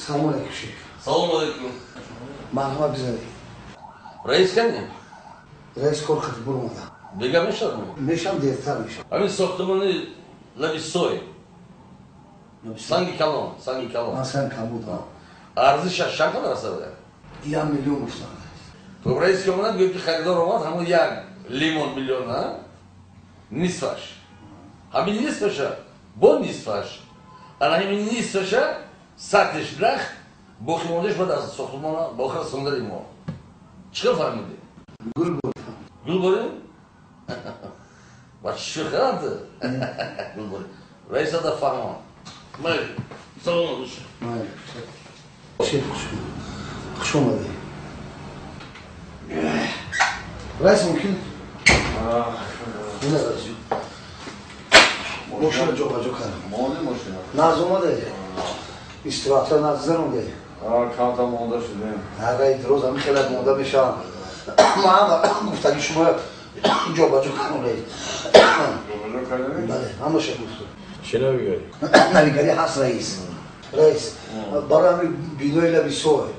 Салом алейкум, шеф. Салом алейкум. Марҳамат, бизанед. Раис кани? Раис кор хати буромада. Бега мешавад? Мешам, дертар мешавад. Ҳамин сохтмони лаби сой. Санги калон, санги калон. Ман санги калон. Арзишаш чанд қадар аст? 1 миллион гуфтам. То раис ки омадад, гӯяд, ки харидор омад, ҳамон як лимон миллион, а? Нисфаш. Ҳамин нисфаша, бо нисфаш. Ана ҳамин нисфаша, сатиш нах, боқимондааш баъд аз сохтмона ба охир расондани мо. Чӣ хел фаҳмидӣ? Гул бор. Гул борем? Ба чӣ шӯхианд? Гул борем. Раиса да фаҳмон. Майли. Салом алейкум. Майли. Шеф, хуш омадӣ. Раис, мумкин? Ина, раис. Мошина ҷобаҷо кардам. Монди мошина? Наз омаде. Истироҳатро наз гузаронде. Камта монда шудем. Ага, роз ҳамин хелак монда мешавам. Ман гуфтаги шумо ҷобаҷо кардам, раис. Ҷобаҷо кардем? Бале, ҳамаша гуфтам. Чӣ навигарӣ? Навигарӣ ҳаст, раис. Раис, барои ҳамин бинои лаби сой.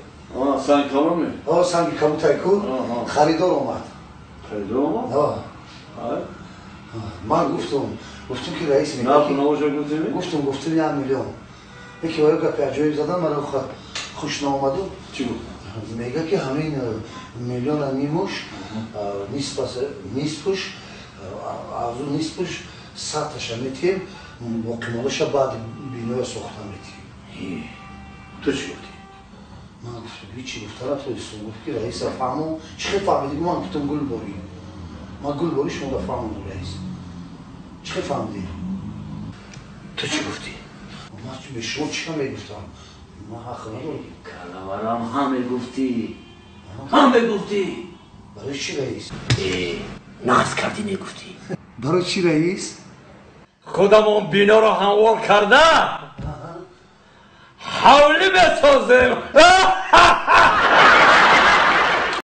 Санги каломи? О, санги кабутай ку, харидор омад. Харидор омад? Ман гуфтум, ки раис Нарху навоша гуфтеми? Гуфтум, 1 миллион. Яке оё гапи аҷоиб задан, мара хуш наомаду. Чӣ гуфт? Мега, ки ҳамин миллиона нимуш, нисфуш, азу нисфуш саташа метиҳем, боқимондаша баъди биноя сохта метиҳем. Ту чӣ гуфтӣ? Ман гуфтум, ҳичи гуфта натонистум. Гуфт, ки раиса фаҳмон. Чӣ хел фаҳмидӣ? Ман гуфтум, гул борӣ. Ман гул борӣ шумо да фаҳмондум, раис. Чӣ хел фаҳмидӣ? Ту чӣ гуфтӣ? Ман бе шумо чӣ мегуфтам? Ман ҳақ надорам. Калаварам, ҳа мегуфтӣ, ҳа мегуфтӣ. Барои чӣ, раис? Нағз кардӣ, мегуфтӣ. Барои чӣ, раис? Худамон биноро ҳамвор карда, ҳавлӣ месозем.